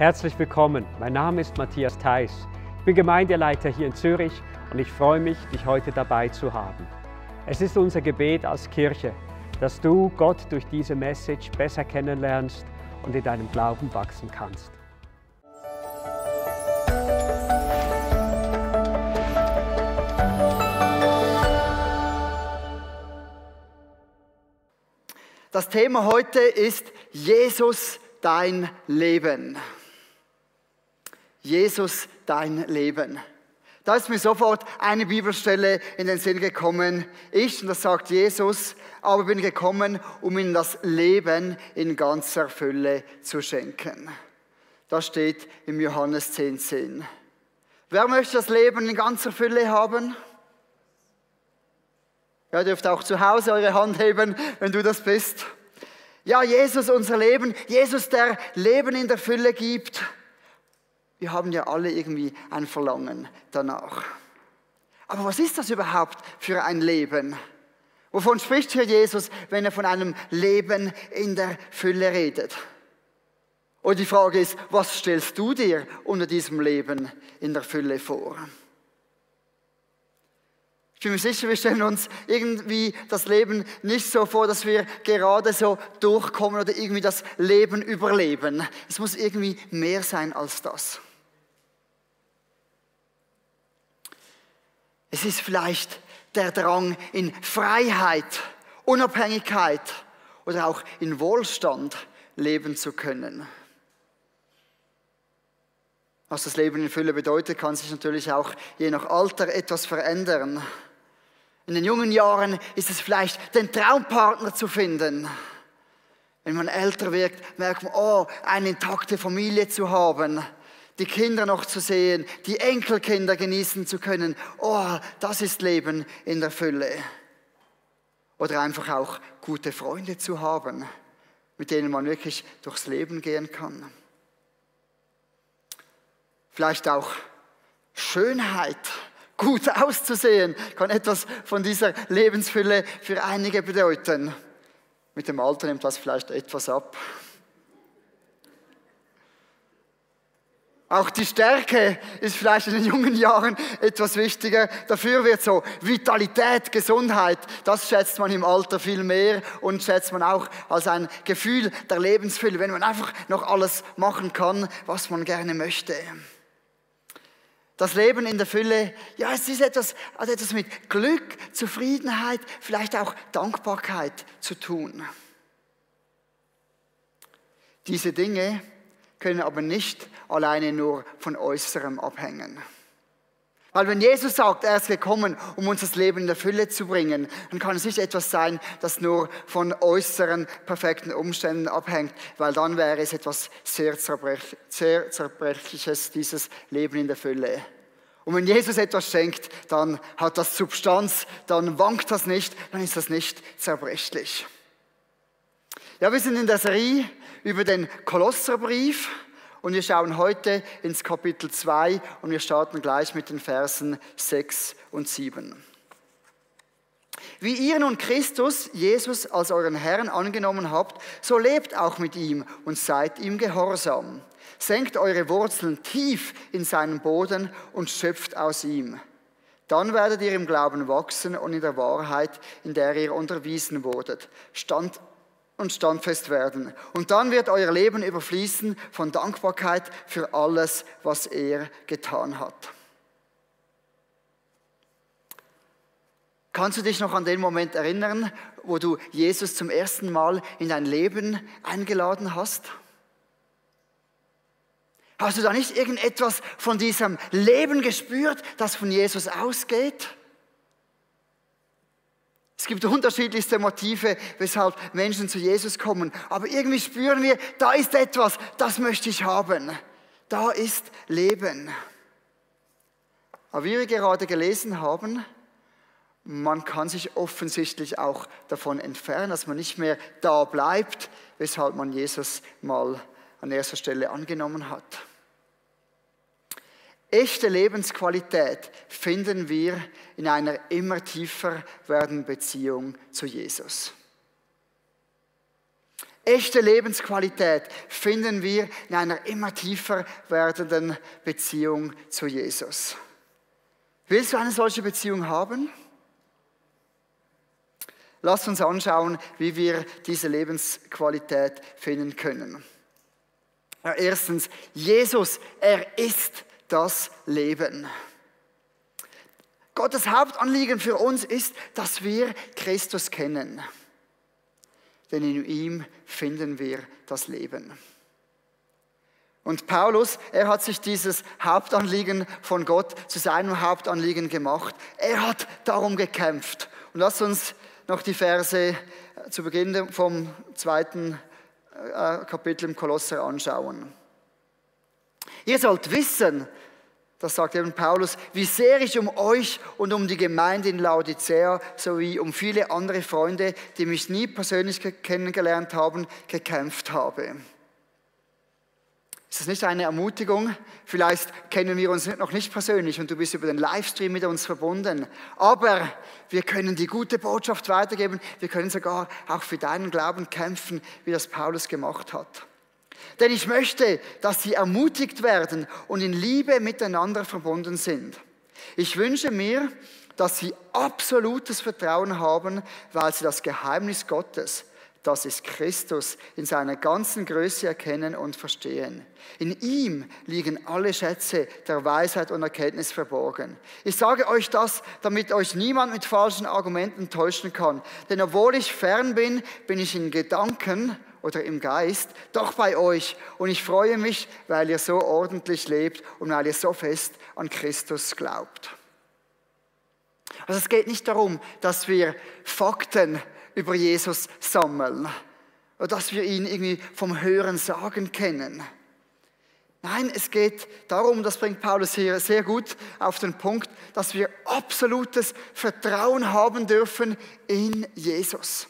Herzlich willkommen, mein Name ist Matthias Theis. Ich bin Gemeindeleiter hier in Zürich und ich freue mich, dich heute dabei zu haben. Es ist unser Gebet als Kirche, dass du Gott durch diese Message besser kennenlernst und in deinem Glauben wachsen kannst. Das Thema heute ist Jesus, dein Leben. Jesus, dein Leben. Da ist mir sofort eine Bibelstelle in den Sinn gekommen. Und das sagt Jesus, aber bin gekommen, um ihnen das Leben in ganzer Fülle zu schenken. Das steht im Johannes 10,10. Wer möchte das Leben in ganzer Fülle haben? Ihr dürft auch zu Hause eure Hand heben, wenn du das bist. Ja, Jesus, unser Leben. Jesus, der Leben in der Fülle gibt. Wir haben ja alle irgendwie ein Verlangen danach. Aber was ist das überhaupt für ein Leben? Wovon spricht hier Jesus, wenn er von einem Leben in der Fülle redet? Und die Frage ist, was stellst du dir unter diesem Leben in der Fülle vor? Ich bin mir sicher, wir stellen uns irgendwie das Leben nicht so vor, dass wir gerade so durchkommen oder irgendwie das Leben überleben. Es muss irgendwie mehr sein als das. Es ist vielleicht der Drang in Freiheit, Unabhängigkeit oder auch in Wohlstand leben zu können. Was das Leben in Fülle bedeutet, kann sich natürlich auch je nach Alter etwas verändern. In den jungen Jahren ist es vielleicht, den Traumpartner zu finden. Wenn man älter wird, merkt man, eine intakte Familie zu haben, die Kinder noch zu sehen, die Enkelkinder genießen zu können. Das ist Leben in der Fülle. Oder einfach auch gute Freunde zu haben, mit denen man wirklich durchs Leben gehen kann. Vielleicht auch Schönheit, gut auszusehen, kann etwas von dieser Lebensfülle für einige bedeuten. Mit dem Alter nimmt das vielleicht etwas ab. Auch die Stärke ist vielleicht in den jungen Jahren etwas wichtiger. Dafür wird so Vitalität, Gesundheit, das schätzt man im Alter viel mehr und schätzt man auch als ein Gefühl der Lebensfülle, wenn man einfach noch alles machen kann, was man gerne möchte. Das Leben in der Fülle, ja, es ist etwas mit Glück, Zufriedenheit, vielleicht auch Dankbarkeit zu tun. Diese Dinge können aber nicht alleine nur von Äußerem abhängen. Weil wenn Jesus sagt, er ist gekommen, um uns das Leben in der Fülle zu bringen, dann kann es nicht etwas sein, das nur von äußeren, perfekten Umständen abhängt, weil dann wäre es etwas sehr Zerbrechliches, dieses Leben in der Fülle. Und wenn Jesus etwas schenkt, dann hat das Substanz, dann wankt das nicht, dann ist das nicht zerbrechlich. Ja, wir sind in der Serie über den Kolosserbrief und wir schauen heute ins Kapitel 2 und wir starten gleich mit den Versen 6 und 7. Wie ihr nun Christus, Jesus, als euren Herrn angenommen habt, so lebt auch mit ihm und seid ihm gehorsam. Senkt eure Wurzeln tief in seinen Boden und schöpft aus ihm. Dann werdet ihr im Glauben wachsen und in der Wahrheit, in der ihr unterwiesen wurdet, standfest werden. Und dann wird euer Leben überfließen von Dankbarkeit für alles, was er getan hat. Kannst du dich noch an den Moment erinnern, wo du Jesus zum ersten Mal in dein Leben eingeladen hast? Hast du da nicht irgendetwas von diesem Leben gespürt, das von Jesus ausgeht? Es gibt unterschiedlichste Motive, weshalb Menschen zu Jesus kommen. Aber irgendwie spüren wir, da ist etwas, das möchte ich haben. Da ist Leben. Aber wie wir gerade gelesen haben, man kann sich offensichtlich auch davon entfernen, dass man nicht mehr da bleibt, weshalb man Jesus mal an erster Stelle angenommen hat. Echte Lebensqualität finden wir in einer immer tiefer werdenden Beziehung zu Jesus. Echte Lebensqualität finden wir in einer immer tiefer werdenden Beziehung zu Jesus. Willst du eine solche Beziehung haben? Lass uns anschauen, wie wir diese Lebensqualität finden können. Ja, erstens, Jesus, er ist das Leben. Gottes Hauptanliegen für uns ist, dass wir Christus kennen. Denn in ihm finden wir das Leben. Und Paulus, er hat sich dieses Hauptanliegen von Gott zu seinem Hauptanliegen gemacht. Er hat darum gekämpft. Und lasst uns noch die Verse zu Beginn vom 2. Kapitel im Kolosser anschauen. Ihr sollt wissen, das sagt eben Paulus, wie sehr ich um euch und um die Gemeinde in Laodicea sowie um viele andere Freunde, die mich nie persönlich kennengelernt haben, gekämpft habe. Ist das nicht eine Ermutigung? Vielleicht kennen wir uns noch nicht persönlich und du bist über den Livestream mit uns verbunden. Aber wir können die gute Botschaft weitergeben. Wir können sogar auch für deinen Glauben kämpfen, wie das Paulus gemacht hat. Denn ich möchte, dass sie ermutigt werden und in Liebe miteinander verbunden sind. Ich wünsche mir, dass sie absolutes Vertrauen haben, weil sie das Geheimnis Gottes, das ist Christus, in seiner ganzen Größe erkennen und verstehen. In ihm liegen alle Schätze der Weisheit und Erkenntnis verborgen. Ich sage euch das, damit euch niemand mit falschen Argumenten täuschen kann. Denn obwohl ich fern bin, bin ich in Gedanken oder im Geist doch bei euch. Und ich freue mich, weil ihr so ordentlich lebt und weil ihr so fest an Christus glaubt. Also es geht nicht darum, dass wir Fakten über Jesus sammeln oder dass wir ihn irgendwie vom Hören sagen kennen. Nein, es geht darum, das bringt Paulus hier sehr gut auf den Punkt, dass wir absolutes Vertrauen haben dürfen in Jesus.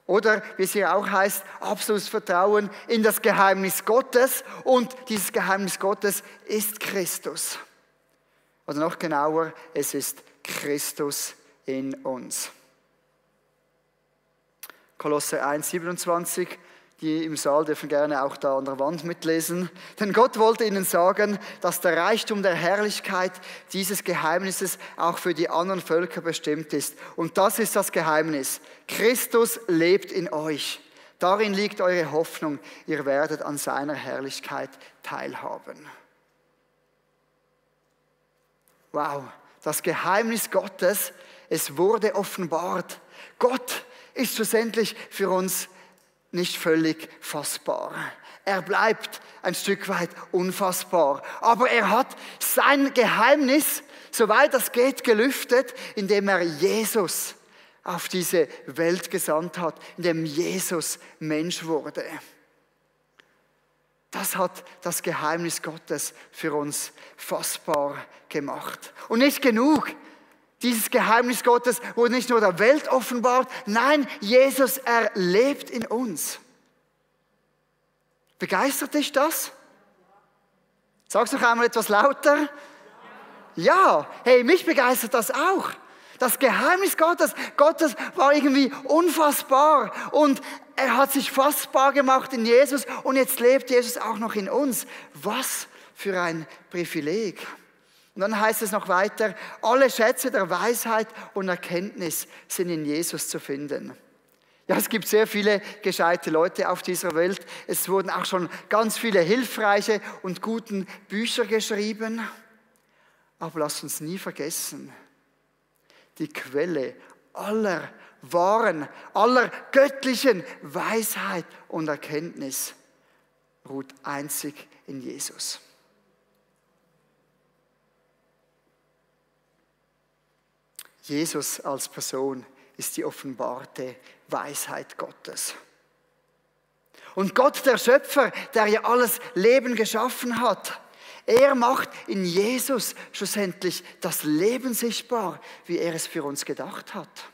Oder, wie es hier auch heißt, absolutes Vertrauen in das Geheimnis Gottes. Und dieses Geheimnis Gottes ist Christus. Oder noch genauer, es ist Christus in uns. Kolosser 1,27, die im Saal dürfen gerne auch da an der Wand mitlesen. Denn Gott wollte ihnen sagen, dass der Reichtum der Herrlichkeit dieses Geheimnisses auch für die anderen Völker bestimmt ist. Und das ist das Geheimnis. Christus lebt in euch. Darin liegt eure Hoffnung. Ihr werdet an seiner Herrlichkeit teilhaben. Wow, das Geheimnis Gottes, es wurde offenbart. Gott ist schlussendlich für uns nicht völlig fassbar. Er bleibt ein Stück weit unfassbar. Aber er hat sein Geheimnis, soweit das geht, gelüftet, indem er Jesus auf diese Welt gesandt hat, indem Jesus Mensch wurde. Das hat das Geheimnis Gottes für uns fassbar gemacht. Und nicht genug. Dieses Geheimnis Gottes wurde nicht nur der Welt offenbart, nein, Jesus, er lebt in uns. Begeistert dich das? Sag's doch einmal etwas lauter. Ja, hey, mich begeistert das auch. Das Geheimnis Gottes war irgendwie unfassbar und er hat sich fassbar gemacht in Jesus und jetzt lebt Jesus auch noch in uns. Was für ein Privileg. Und dann heißt es noch weiter, alle Schätze der Weisheit und Erkenntnis sind in Jesus zu finden. Ja, es gibt sehr viele gescheite Leute auf dieser Welt. Es wurden auch schon ganz viele hilfreiche und guten Bücher geschrieben. Aber lasst uns nie vergessen, die Quelle aller wahren, aller göttlichen Weisheit und Erkenntnis ruht einzig in Jesus. Jesus als Person ist die offenbarte Weisheit Gottes. Und Gott, der Schöpfer, der ja alles Leben geschaffen hat, er macht in Jesus schlussendlich das Leben sichtbar, wie er es für uns gedacht hat.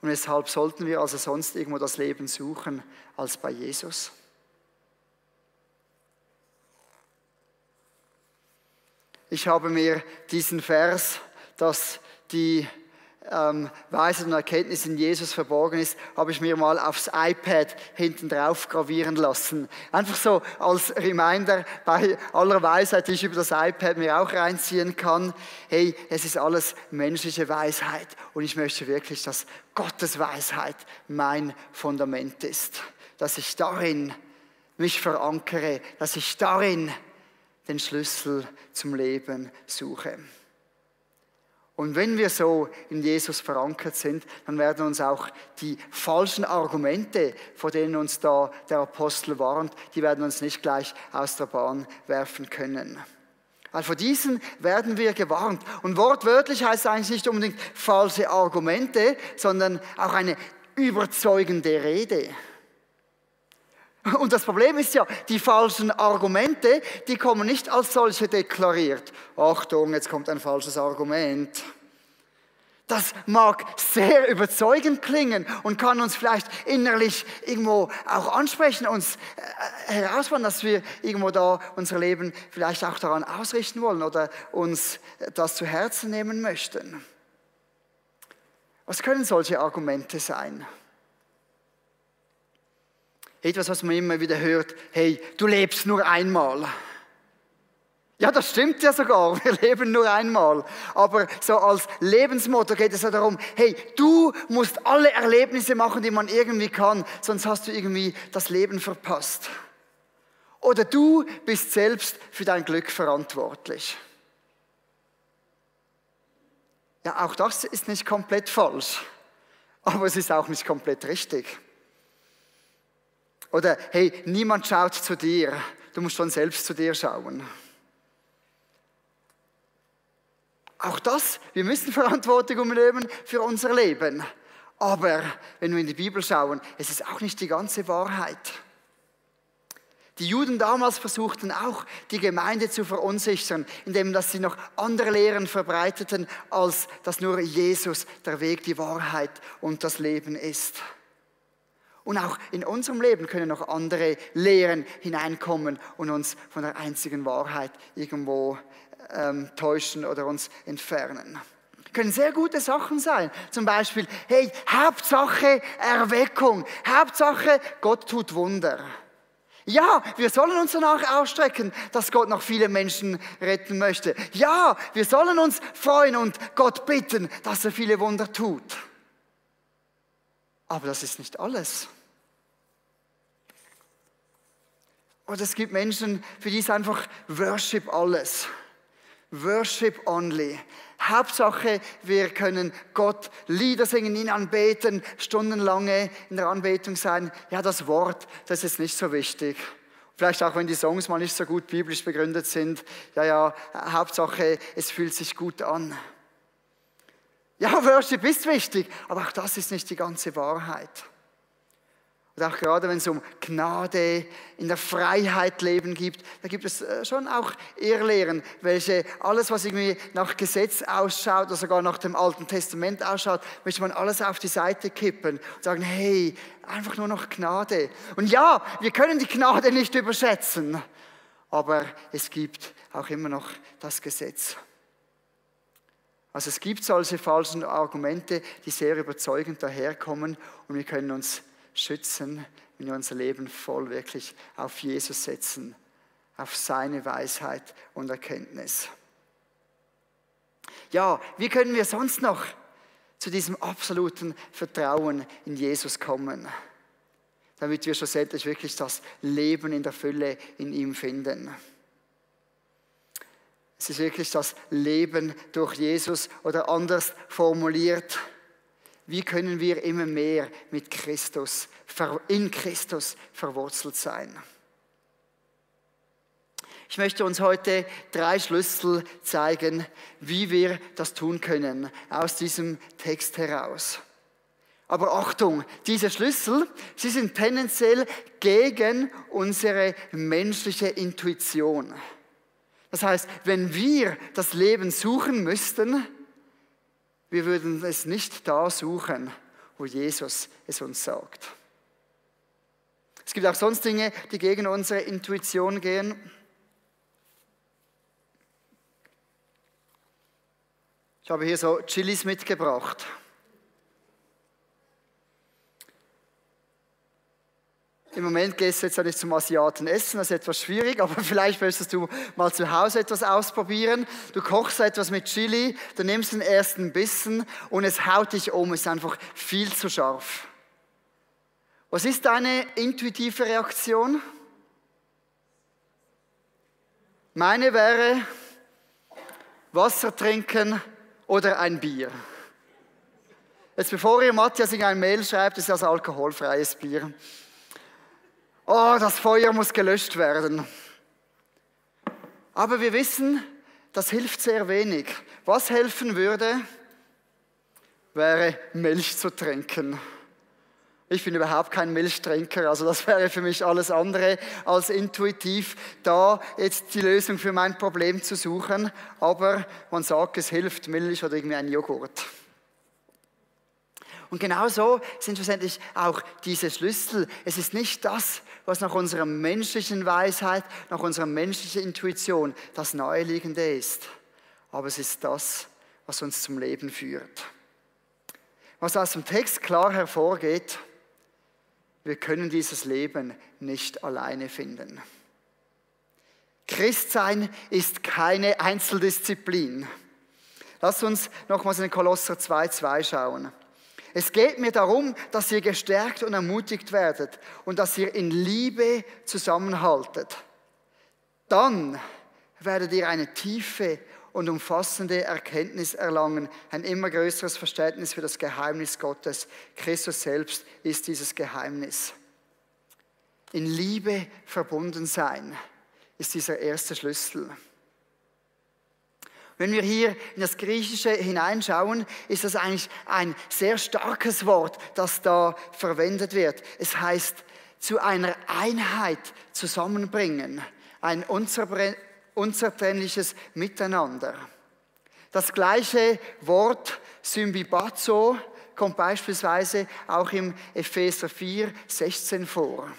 Und weshalb sollten wir also sonst irgendwo das Leben suchen als bei Jesus? Ich habe mir diesen Vers, dass die Weisheit und Erkenntnis in Jesus verborgen ist, habe ich mir mal aufs iPad hinten drauf gravieren lassen. Einfach so als Reminder bei aller Weisheit, die ich über das iPad mir auch reinziehen kann. Hey, es ist alles menschliche Weisheit und ich möchte wirklich, dass Gottes Weisheit mein Fundament ist. Dass ich darin mich verankere, dass ich darin den Schlüssel zum Leben suche. Und wenn wir so in Jesus verankert sind, dann werden uns auch die falschen Argumente, vor denen uns da der Apostel warnt, die werden uns nicht gleich aus der Bahn werfen können. Weil vor diesen werden wir gewarnt. Und wortwörtlich heißt es eigentlich nicht unbedingt falsche Argumente, sondern auch eine überzeugende Rede. Und das Problem ist ja, die falschen Argumente, die kommen nicht als solche deklariert. Achtung, jetzt kommt ein falsches Argument. Das mag sehr überzeugend klingen und kann uns vielleicht innerlich irgendwo auch ansprechen, uns herausfordern, dass wir irgendwo da unser Leben vielleicht auch daran ausrichten wollen oder uns das zu Herzen nehmen möchten. Was können solche Argumente sein? Etwas, was man immer wieder hört, hey, du lebst nur einmal. Ja, das stimmt ja sogar, wir leben nur einmal. Aber so als Lebensmotto geht es ja darum, hey, du musst alle Erlebnisse machen, die man irgendwie kann, sonst hast du irgendwie das Leben verpasst. Oder du bist selbst für dein Glück verantwortlich. Ja, auch das ist nicht komplett falsch, aber es ist auch nicht komplett richtig. Oder, hey, niemand schaut zu dir, du musst schon selbst zu dir schauen. Auch das, wir müssen Verantwortung übernehmen für unser Leben. Aber wenn wir in die Bibel schauen, es ist auch nicht die ganze Wahrheit. Die Juden damals versuchten auch, die Gemeinde zu verunsichern, indem dass sie noch andere Lehren verbreiteten, als dass nur Jesus der Weg, die Wahrheit und das Leben ist. Und auch in unserem Leben können noch andere Lehren hineinkommen und uns von der einzigen Wahrheit irgendwo täuschen oder uns entfernen. Können sehr gute Sachen sein. Zum Beispiel, hey, Hauptsache Erweckung. Hauptsache Gott tut Wunder. Ja, wir sollen uns danach ausstrecken, dass Gott noch viele Menschen retten möchte. Ja, wir sollen uns freuen und Gott bitten, dass er viele Wunder tut. Aber das ist nicht alles. Oder es gibt Menschen, für die ist einfach Worship alles. Worship only. Hauptsache, wir können Gott Lieder singen, ihn anbeten, stundenlange in der Anbetung sein. Ja, das Wort, das ist nicht so wichtig. Vielleicht auch, wenn die Songs mal nicht so gut biblisch begründet sind. Ja, Hauptsache, es fühlt sich gut an. Ja, Worship ist wichtig, aber auch das ist nicht die ganze Wahrheit. Und auch gerade wenn es um Gnade in der Freiheit leben gibt, da gibt es schon auch Irrlehren, welche alles, was irgendwie nach Gesetz ausschaut oder sogar nach dem Alten Testament ausschaut, möchte man alles auf die Seite kippen und sagen, hey, einfach nur noch Gnade. Und ja, wir können die Gnade nicht überschätzen, aber es gibt auch immer noch das Gesetz. Also es gibt solche falschen Argumente, die sehr überzeugend daherkommen und wir können uns schützen, wenn wir unser Leben voll wirklich auf Jesus setzen, auf seine Weisheit und Erkenntnis. Ja, wie können wir sonst noch zu diesem absoluten Vertrauen in Jesus kommen, damit wir schlussendlich wirklich das Leben in der Fülle in ihm finden? Es ist wirklich das Leben durch Jesus oder anders formuliert, wie können wir immer mehr mit Christus, in Christus verwurzelt sein? Ich möchte uns heute 3 Schlüssel zeigen, wie wir das tun können, aus diesem Text heraus. Aber Achtung, diese Schlüssel, sie sind tendenziell gegen unsere menschliche Intuition. Das heißt, wenn wir das Leben suchen müssten, wir würden es nicht da suchen, wo Jesus es uns sagt. Es gibt auch sonst Dinge, die gegen unsere Intuition gehen. Ich habe hier so Chilis mitgebracht. Im Moment gehst du jetzt ja nicht zum Asiaten essen, das ist etwas schwierig, aber vielleicht möchtest du mal zu Hause etwas ausprobieren. Du kochst etwas mit Chili, du nimmst den ersten Bissen und es haut dich um, es ist einfach viel zu scharf. Was ist deine intuitive Reaktion? Meine wäre Wasser trinken oder ein Bier. Jetzt bevor ihr Matthias in eine Mail schreibt, ist das alkoholfreies Bier. Oh, das Feuer muss gelöscht werden. Aber wir wissen, das hilft sehr wenig. Was helfen würde, wäre Milch zu trinken. Ich bin überhaupt kein Milchtrinker, also das wäre für mich alles andere als intuitiv, da jetzt die Lösung für mein Problem zu suchen. Aber man sagt, es hilft Milch oder irgendwie ein Joghurt. Und genauso sind schlussendlich auch diese Schlüssel. Es ist nicht das, was nach unserer menschlichen Weisheit, nach unserer menschlichen Intuition das Naheliegende ist. Aber es ist das, was uns zum Leben führt. Was aus dem Text klar hervorgeht, wir können dieses Leben nicht alleine finden. Christsein ist keine Einzeldisziplin. Lasst uns nochmals in den Kolosser 2,2 schauen. Es geht mir darum, dass ihr gestärkt und ermutigt werdet und dass ihr in Liebe zusammenhaltet. Dann werdet ihr eine tiefe und umfassende Erkenntnis erlangen, ein immer größeres Verständnis für das Geheimnis Gottes. Christus selbst ist dieses Geheimnis. In Liebe verbunden sein ist dieser erste Schlüssel. Wenn wir hier in das Griechische hineinschauen, ist das eigentlich ein sehr starkes Wort, das da verwendet wird. Es heißt, zu einer Einheit zusammenbringen, ein unzertrennliches Miteinander. Das gleiche Wort Symbibazo kommt beispielsweise auch im Epheser 4,16 vor.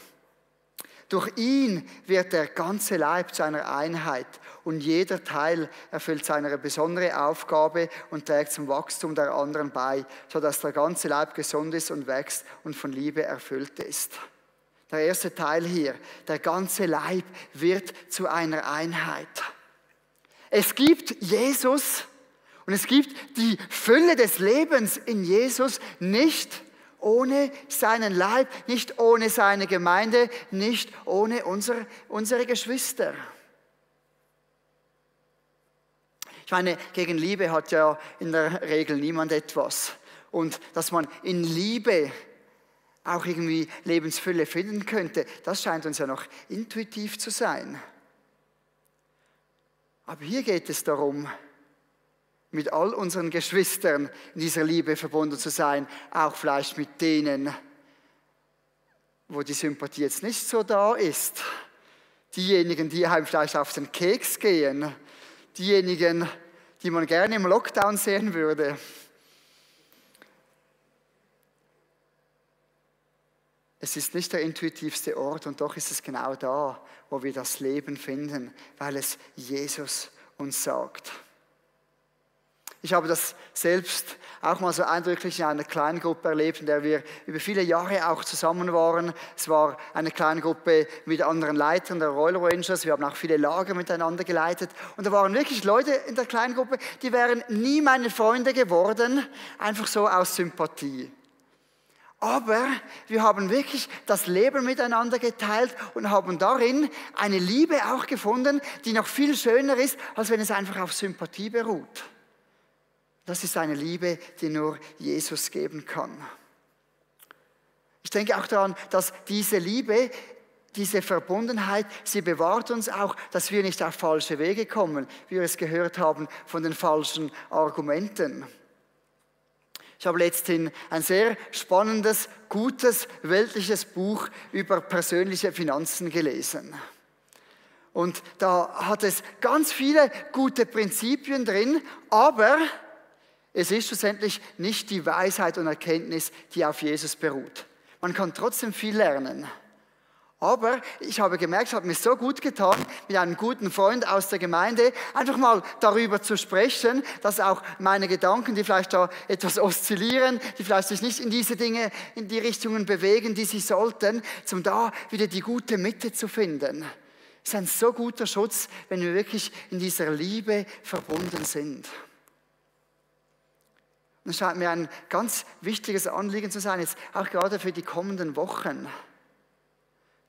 Durch ihn wird der ganze Leib zu einer Einheit und jeder Teil erfüllt seine besondere Aufgabe und trägt zum Wachstum der anderen bei, sodass der ganze Leib gesund ist und wächst und von Liebe erfüllt ist. Der erste Teil hier, der ganze Leib wird zu einer Einheit. Es gibt Jesus und es gibt die Fülle des Lebens in Jesus nicht ohne seinen Leib, nicht ohne seine Gemeinde, nicht ohne unsere Geschwister. Ich meine, gegen Liebe hat ja in der Regel niemand etwas. Und dass man in Liebe auch irgendwie Lebensfülle finden könnte, das scheint uns ja noch intuitiv zu sein. Aber hier geht es darum, mit all unseren Geschwistern in dieser Liebe verbunden zu sein, auch vielleicht mit denen, wo die Sympathie jetzt nicht so da ist. Diejenigen, die einem vielleicht auf den Keks gehen, diejenigen, die man gerne im Lockdown sehen würde. Es ist nicht der intuitivste Ort und doch ist es genau da, wo wir das Leben finden, weil es Jesus uns sagt. Ich habe das selbst auch mal so eindrücklich in einer Kleingruppe erlebt, in der wir über viele Jahre auch zusammen waren. Es war eine Kleingruppe mit anderen Leitern der Royal Rangers. Wir haben auch viele Lager miteinander geleitet. Und da waren wirklich Leute in der Kleingruppe, die wären nie meine Freunde geworden, einfach so aus Sympathie. Aber wir haben wirklich das Leben miteinander geteilt und haben darin eine Liebe auch gefunden, die noch viel schöner ist, als wenn es einfach auf Sympathie beruht. Das ist eine Liebe, die nur Jesus geben kann. Ich denke auch daran, dass diese Liebe, diese Verbundenheit, sie bewahrt uns auch, dass wir nicht auf falsche Wege kommen, wie wir es gehört haben von den falschen Argumenten. Ich habe letzthin ein sehr spannendes, gutes, weltliches Buch über persönliche Finanzen gelesen. Und da hat es ganz viele gute Prinzipien drin, aber es ist schlussendlich nicht die Weisheit und Erkenntnis, die auf Jesus beruht. Man kann trotzdem viel lernen. Aber ich habe gemerkt, es hat mir so gut getan, mit einem guten Freund aus der Gemeinde einfach mal darüber zu sprechen, dass auch meine Gedanken, die vielleicht da etwas oszillieren, die vielleicht sich nicht in diese Dinge, in die Richtungen bewegen, die sie sollten, um da wieder die gute Mitte zu finden. Es ist ein so guter Schutz, wenn wir wirklich in dieser Liebe verbunden sind. Und es scheint mir ein ganz wichtiges Anliegen zu sein, jetzt auch gerade für die kommenden Wochen.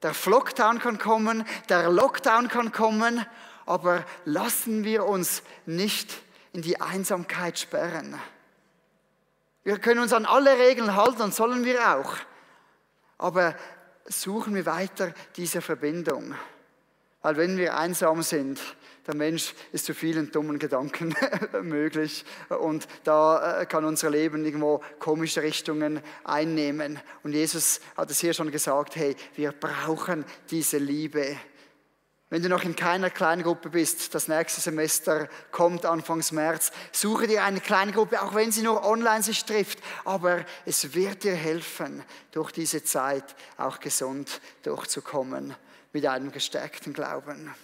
Der Flockdown kann kommen, der Lockdown kann kommen, aber lassen wir uns nicht in die Einsamkeit sperren. Wir können uns an alle Regeln halten und sollen wir auch, aber suchen wir weiter diese Verbindung. Weil wenn wir einsam sind, der Mensch ist zu vielen dummen Gedanken möglich und da kann unser Leben irgendwo komische Richtungen einnehmen. Und Jesus hat es hier schon gesagt, hey, wir brauchen diese Liebe. Wenn du noch in keiner Kleingruppe bist, das nächste Semester kommt Anfangs März, suche dir eine Kleingruppe, auch wenn sie nur online sich trifft. Aber es wird dir helfen, durch diese Zeit auch gesund durchzukommen mit einem gestärkten Glauben.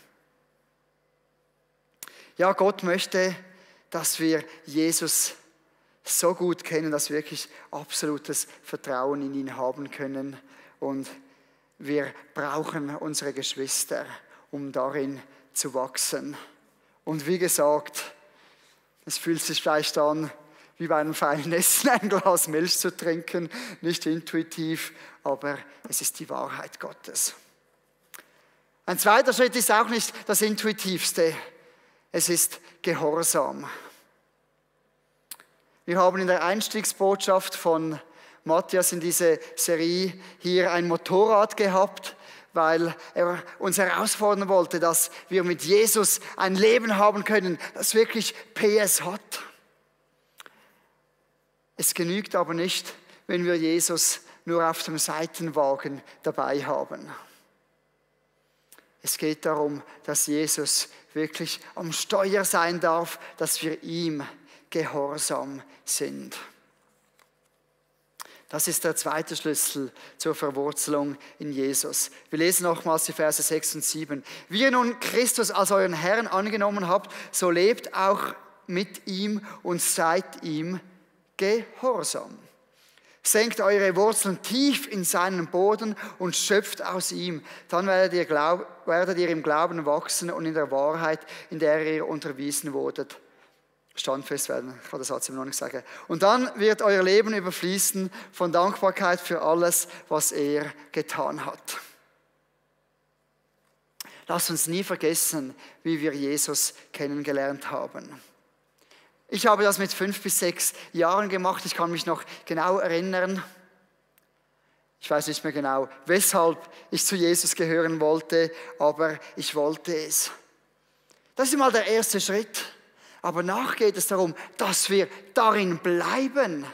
Ja, Gott möchte, dass wir Jesus so gut kennen, dass wir wirklich absolutes Vertrauen in ihn haben können. Und wir brauchen unsere Geschwister, um darin zu wachsen. Und wie gesagt, es fühlt sich vielleicht an, wie bei einem feinen Essen ein Glas Milch zu trinken. Nicht intuitiv, aber es ist die Wahrheit Gottes. Ein zweiter Schritt ist auch nicht das Intuitivste. Es ist Gehorsam. Wir haben in der Einstiegsbotschaft von Matthias in diese Serie hier ein Motorrad gehabt, weil er uns herausfordern wollte, dass wir mit Jesus ein Leben haben können, das wirklich PS hat. Es genügt aber nicht, wenn wir Jesus nur auf dem Seitenwagen dabei haben. Es geht darum, dass Jesus wirklich am Steuer sein darf, dass wir ihm gehorsam sind. Das ist der zweite Schlüssel zur Verwurzelung in Jesus. Wir lesen nochmals die Verse 6 und 7. Wie ihr nun Christus als euren Herrn angenommen habt, so lebt auch mit ihm und seid ihm gehorsam. Senkt eure Wurzeln tief in seinen Boden und schöpft aus ihm. Dann werdet ihr im Glauben wachsen und in der Wahrheit, in der ihr unterwiesen wurdet, standfest werden. Ich kann den Satz immer noch nicht sagen. Und dann wird euer Leben überfließen von Dankbarkeit für alles, was er getan hat. Lasst uns nie vergessen, wie wir Jesus kennengelernt haben. Ich habe das mit 5 bis 6 Jahren gemacht. Ich kann mich noch genau erinnern. Ich weiß nicht mehr genau, weshalb ich zu Jesus gehören wollte, aber ich wollte es. Das ist mal der erste Schritt. Aber nach geht es darum, dass wir darin bleiben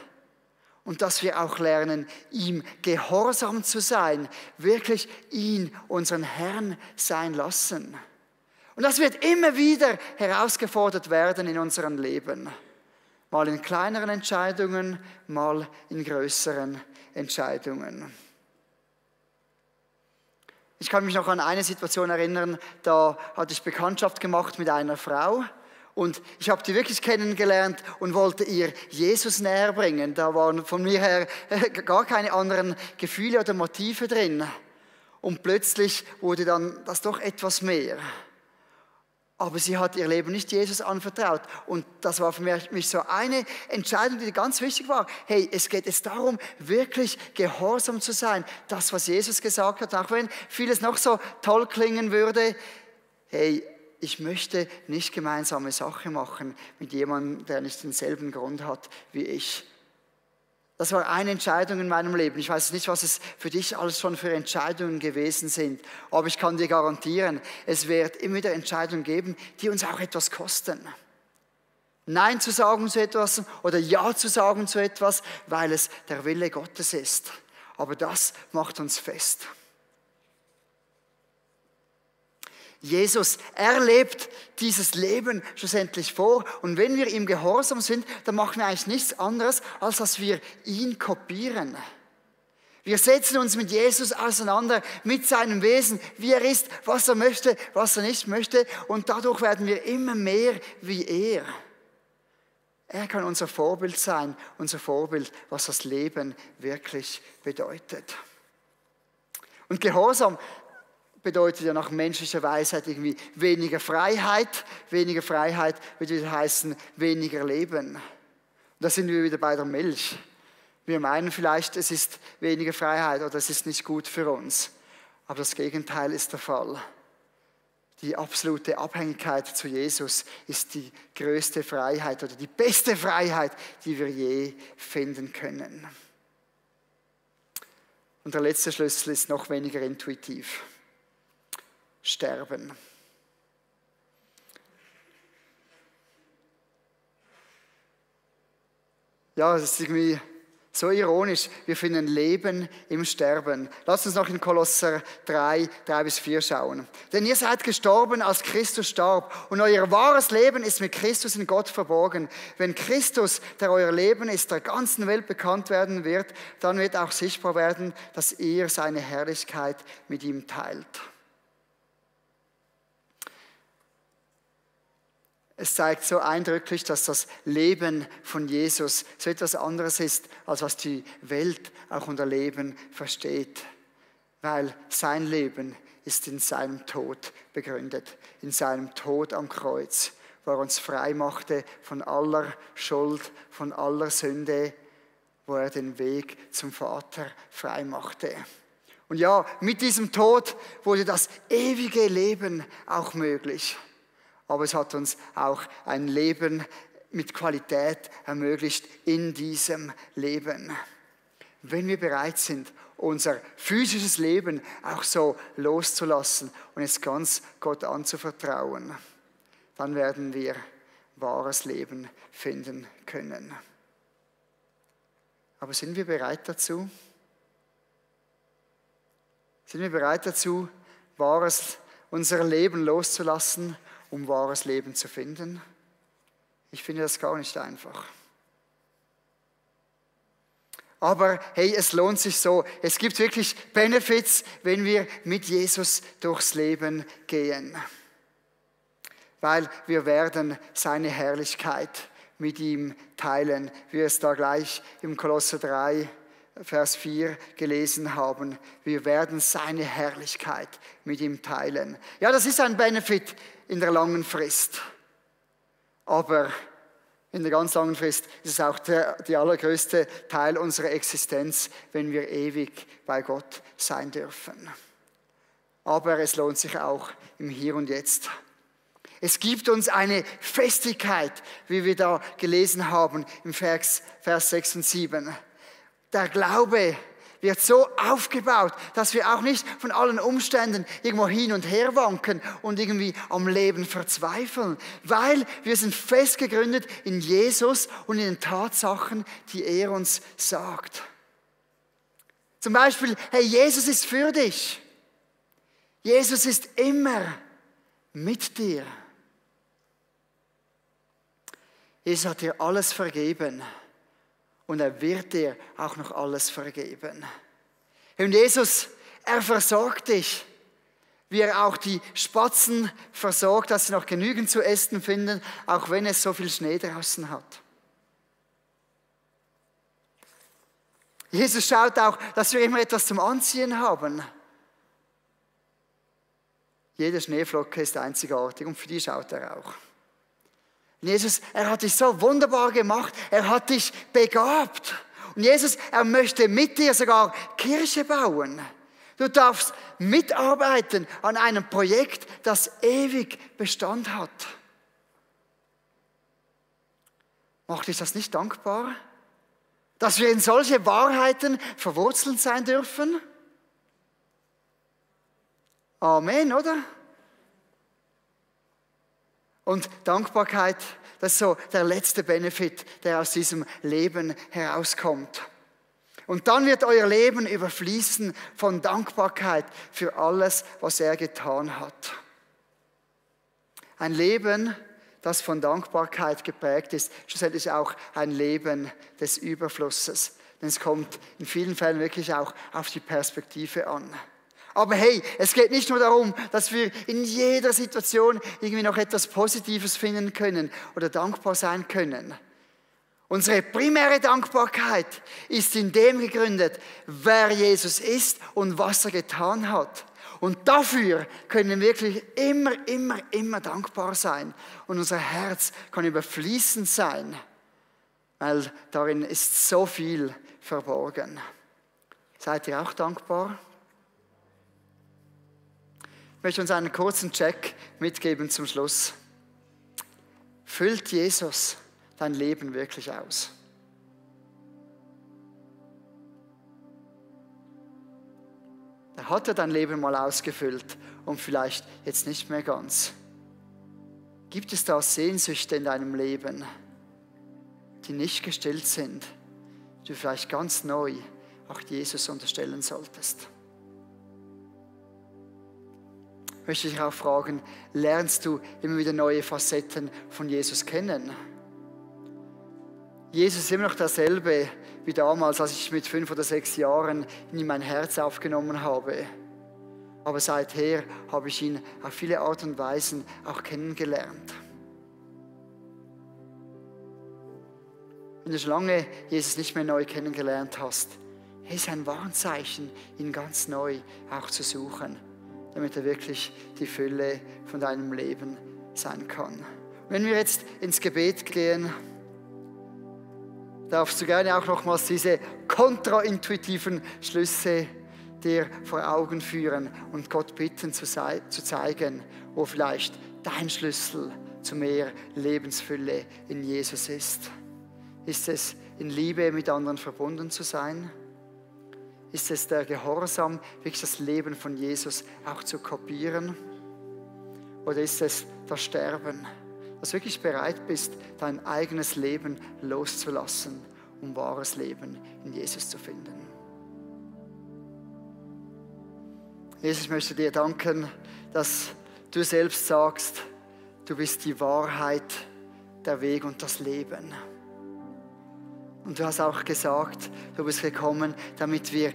und dass wir auch lernen, ihm gehorsam zu sein, wirklich ihn, unseren Herrn, sein lassen. Und das wird immer wieder herausgefordert werden in unserem Leben. Mal in kleineren Entscheidungen, mal in größeren Entscheidungen. Ich kann mich noch an eine Situation erinnern, da hatte ich Bekanntschaft gemacht mit einer Frau. Und ich habe die wirklich kennengelernt und wollte ihr Jesus näher bringen. Da waren von mir her gar keine anderen Gefühle oder Motive drin. Und plötzlich wurde dann das doch etwas mehr. Aber sie hat ihr Leben nicht Jesus anvertraut. Und das war für mich so eine Entscheidung, die ganz wichtig war. Hey, es geht jetzt darum, wirklich gehorsam zu sein. Das, was Jesus gesagt hat, auch wenn vieles noch so toll klingen würde. Hey, ich möchte nicht gemeinsame Sache machen mit jemandem, der nicht denselben Grund hat wie ich. Das war eine Entscheidung in meinem Leben. Ich weiß nicht, was es für dich alles schon für Entscheidungen gewesen sind. Aber ich kann dir garantieren, es wird immer wieder Entscheidungen geben, die uns auch etwas kosten. Nein zu sagen zu etwas oder Ja zu sagen zu etwas, weil es der Wille Gottes ist. Aber das macht uns fest. Jesus, er lebt dieses Leben schlussendlich vor. Und wenn wir ihm gehorsam sind, dann machen wir eigentlich nichts anderes, als dass wir ihn kopieren. Wir setzen uns mit Jesus auseinander, mit seinem Wesen, wie er ist, was er möchte, was er nicht möchte. Und dadurch werden wir immer mehr wie er. Er kann unser Vorbild sein, unser Vorbild, was das Leben wirklich bedeutet. Und Gehorsam bedeutet ja nach menschlicher Weisheit irgendwie weniger Freiheit. Weniger Freiheit würde wieder heißen weniger Leben. Und da sind wir wieder bei der Milch. Wir meinen vielleicht, es ist weniger Freiheit oder es ist nicht gut für uns. Aber das Gegenteil ist der Fall. Die absolute Abhängigkeit zu Jesus ist die größte Freiheit oder die beste Freiheit, die wir je finden können. Und der letzte Schlüssel ist noch weniger intuitiv. Sterben. Ja, es ist irgendwie so ironisch. Wir finden Leben im Sterben. Lasst uns noch in Kolosser 3-4 schauen. Denn ihr seid gestorben, als Christus starb. Und euer wahres Leben ist mit Christus in Gott verborgen. Wenn Christus, der euer Leben ist, der ganzen Welt bekannt werden wird, dann wird auch sichtbar werden, dass ihr seine Herrlichkeit mit ihm teilt. Es zeigt so eindrücklich, dass das Leben von Jesus so etwas anderes ist, als was die Welt auch unter Leben versteht. Weil sein Leben ist in seinem Tod begründet, in seinem Tod am Kreuz, wo er uns frei machte von aller Schuld, von aller Sünde, wo er den Weg zum Vater frei machte. Und ja, mit diesem Tod wurde das ewige Leben auch möglich. Aber es hat uns auch ein Leben mit Qualität ermöglicht in diesem Leben. Wenn wir bereit sind, unser physisches Leben auch so loszulassen und es ganz Gott anzuvertrauen, dann werden wir wahres Leben finden können. Aber sind wir bereit dazu? Sind wir bereit dazu, unser Leben loszulassen, um wahres Leben zu finden? Ich finde das gar nicht einfach. Aber hey, es lohnt sich so. Es gibt wirklich Benefits, wenn wir mit Jesus durchs Leben gehen. Weil wir werden seine Herrlichkeit mit ihm teilen, wie wir es da gleich im Kolosser 3, Vers 4 gelesen haben. Wir werden seine Herrlichkeit mit ihm teilen. Ja, das ist ein Benefit in der langen Frist. Aber in der ganz langen Frist ist es auch der allergrößte Teil unserer Existenz, wenn wir ewig bei Gott sein dürfen. Aber es lohnt sich auch im Hier und Jetzt. Es gibt uns eine Festigkeit, wie wir da gelesen haben im Vers 6 und 7. Der Glaube wird so aufgebaut, dass wir auch nicht von allen Umständen irgendwo hin und her wanken und irgendwie am Leben verzweifeln, weil wir sind fest gegründet in Jesus und in den Tatsachen, die er uns sagt. Zum Beispiel, hey, Jesus ist für dich. Jesus ist immer mit dir. Jesus hat dir alles vergeben. Und er wird dir auch noch alles vergeben. Und Jesus, er versorgt dich, wie er auch die Spatzen versorgt, dass sie noch genügend zu essen finden, auch wenn es so viel Schnee draußen hat. Jesus schaut auch, dass wir immer etwas zum Anziehen haben. Jede Schneeflocke ist einzigartig und für die schaut er auch. Jesus, er hat dich so wunderbar gemacht, er hat dich begabt. Und Jesus, er möchte mit dir sogar Kirche bauen. Du darfst mitarbeiten an einem Projekt, das ewig Bestand hat. Macht dich das nicht dankbar? Dass wir in solche Wahrheiten verwurzelt sein dürfen? Amen, oder? Und Dankbarkeit, das ist so der letzte Benefit, der aus diesem Leben herauskommt. Und dann wird euer Leben überfließen von Dankbarkeit für alles, was er getan hat. Ein Leben, das von Dankbarkeit geprägt ist, schlussendlich auch ein Leben des Überflusses. Denn es kommt in vielen Fällen wirklich auch auf die Perspektive an. Aber hey, es geht nicht nur darum, dass wir in jeder Situation irgendwie noch etwas Positives finden können oder dankbar sein können. Unsere primäre Dankbarkeit ist in dem gegründet, wer Jesus ist und was er getan hat. Und dafür können wir wirklich immer dankbar sein. Und unser Herz kann überfließend sein, weil darin ist so viel verborgen. Seid ihr auch dankbar? Ich möchte uns einen kurzen Check mitgeben zum Schluss. Füllt Jesus dein Leben wirklich aus? Er hat dein Leben mal ausgefüllt und vielleicht jetzt nicht mehr ganz. Gibt es da Sehnsüchte in deinem Leben, die nicht gestillt sind, die du vielleicht ganz neu auch Jesus unterstellen solltest? Möchte ich auch fragen, lernst du immer wieder neue Facetten von Jesus kennen? Jesus ist immer noch derselbe wie damals, als ich mit 5 oder 6 Jahren ihn in mein Herz aufgenommen habe. Aber seither habe ich ihn auf viele Art und Weisen auch kennengelernt. Wenn du schon lange Jesus nicht mehr neu kennengelernt hast, ist ein Warnzeichen, ihn ganz neu auch zu suchen, damit er wirklich die Fülle von deinem Leben sein kann. Und wenn wir jetzt ins Gebet gehen, darfst du gerne auch nochmals diese kontraintuitiven Schlüsse dir vor Augen führen und Gott bitten zu zeigen, wo vielleicht dein Schlüssel zu mehr Lebensfülle in Jesus ist. Ist es in Liebe mit anderen verbunden zu sein? Ist es der Gehorsam, wirklich das Leben von Jesus auch zu kopieren? Oder ist es das Sterben, dass du wirklich bereit bist, dein eigenes Leben loszulassen, um wahres Leben in Jesus zu finden? Jesus, ich möchte dir danken, dass du selbst sagst, du bist die Wahrheit, der Weg und das Leben. Und du hast auch gesagt, du bist gekommen, damit wir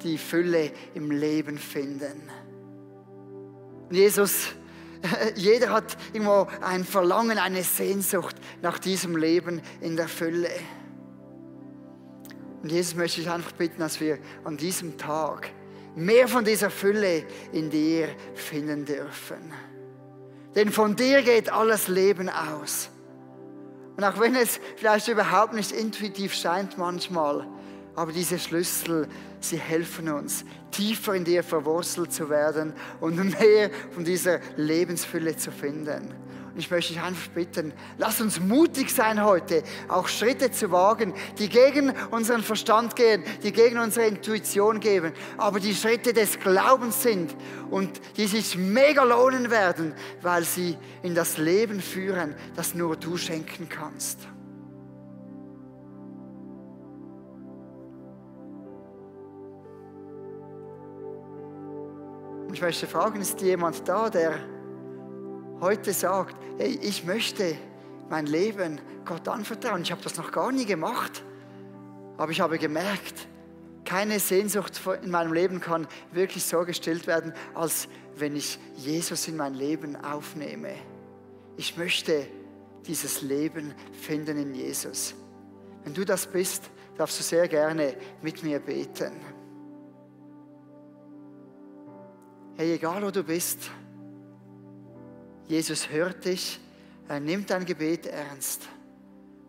die Fülle im Leben finden. Und Jesus, jeder hat irgendwo ein Verlangen, eine Sehnsucht nach diesem Leben in der Fülle. Und Jesus möchte ich einfach bitten, dass wir an diesem Tag mehr von dieser Fülle in dir finden dürfen. Denn von dir geht alles Leben aus. Und auch wenn es vielleicht überhaupt nicht intuitiv scheint manchmal, aber diese Schlüssel, sie helfen uns, tiefer in dir verwurzelt zu werden und mehr von dieser Lebensfülle zu finden. Und ich möchte dich einfach bitten, lass uns mutig sein heute, auch Schritte zu wagen, die gegen unseren Verstand gehen, die gegen unsere Intuition gehen, aber die Schritte des Glaubens sind und die sich mega lohnen werden, weil sie in das Leben führen, das nur du schenken kannst. Und ich möchte fragen, ist jemand da, der heute sagt, hey, ich möchte mein Leben Gott anvertrauen. Ich habe das noch gar nie gemacht, aber ich habe gemerkt, keine Sehnsucht in meinem Leben kann wirklich so gestillt werden, als wenn ich Jesus in mein Leben aufnehme. Ich möchte dieses Leben finden in Jesus. Wenn du das bist, darfst du sehr gerne mit mir beten. Hey, egal wo du bist, Jesus hört dich, er nimmt dein Gebet ernst.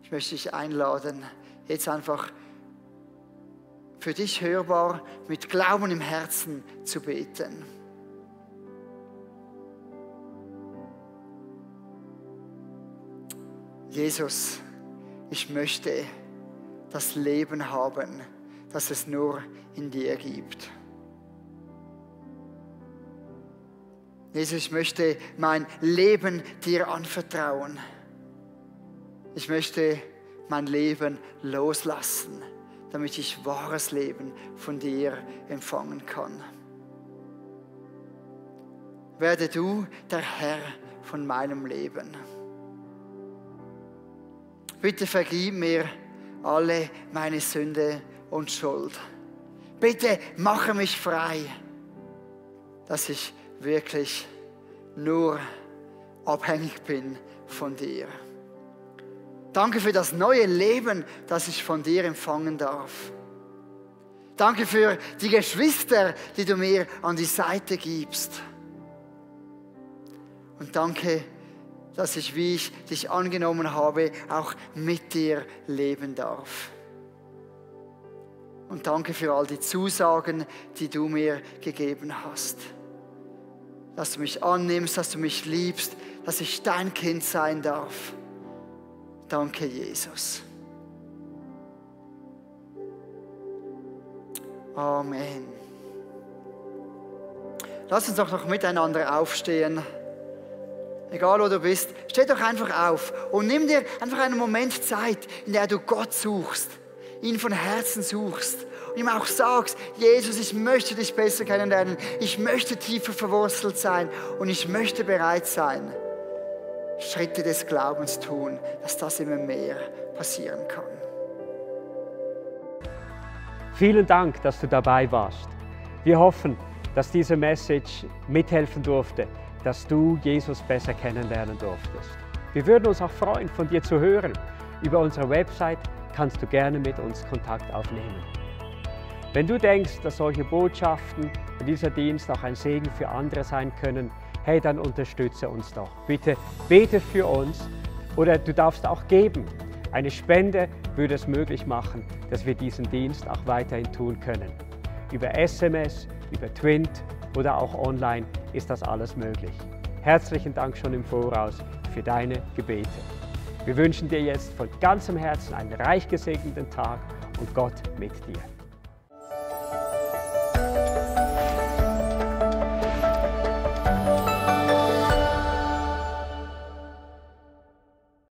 Ich möchte dich einladen, jetzt einfach für dich hörbar, mit Glauben im Herzen zu beten. Jesus, ich möchte das Leben haben, das es nur in dir gibt. Jesus, ich möchte mein Leben dir anvertrauen. Ich möchte mein Leben loslassen, damit ich wahres Leben von dir empfangen kann. Werde du der Herr von meinem Leben. Bitte vergib mir alle meine Sünde und Schuld. Bitte mache mich frei, dass ich wirklich nur abhängig bin von dir. Danke für das neue Leben, das ich von dir empfangen darf. Danke für die Geschwister, die du mir an die Seite gibst. Und danke, dass ich, wie ich dich angenommen habe, auch mit dir leben darf. Und danke für all die Zusagen, die du mir gegeben hast. Dass du mich annimmst, dass du mich liebst, dass ich dein Kind sein darf. Danke, Jesus. Amen. Lass uns doch noch miteinander aufstehen. Egal wo du bist, steh doch einfach auf und nimm dir einfach einen Moment Zeit, in der du Gott suchst, ihn von Herzen suchst und ihm auch sagst, Jesus, ich möchte dich besser kennenlernen, ich möchte tiefer verwurzelt sein und ich möchte bereit sein, Schritte des Glaubens tun, dass das immer mehr passieren kann. Vielen Dank, dass du dabei warst. Wir hoffen, dass diese Message mithelfen durfte, dass du Jesus besser kennenlernen durftest. Wir würden uns auch freuen, von dir zu hören. Über unsere Website kannst du gerne mit uns Kontakt aufnehmen. Wenn du denkst, dass solche Botschaften und dieser Dienst auch ein Segen für andere sein können, hey, dann unterstütze uns doch. Bitte bete für uns oder du darfst auch geben. Eine Spende würde es möglich machen, dass wir diesen Dienst auch weiterhin tun können. Über SMS, über Twint oder auch online ist das alles möglich. Herzlichen Dank schon im Voraus für deine Gebete. Wir wünschen dir jetzt von ganzem Herzen einen reich gesegneten Tag und Gott mit dir.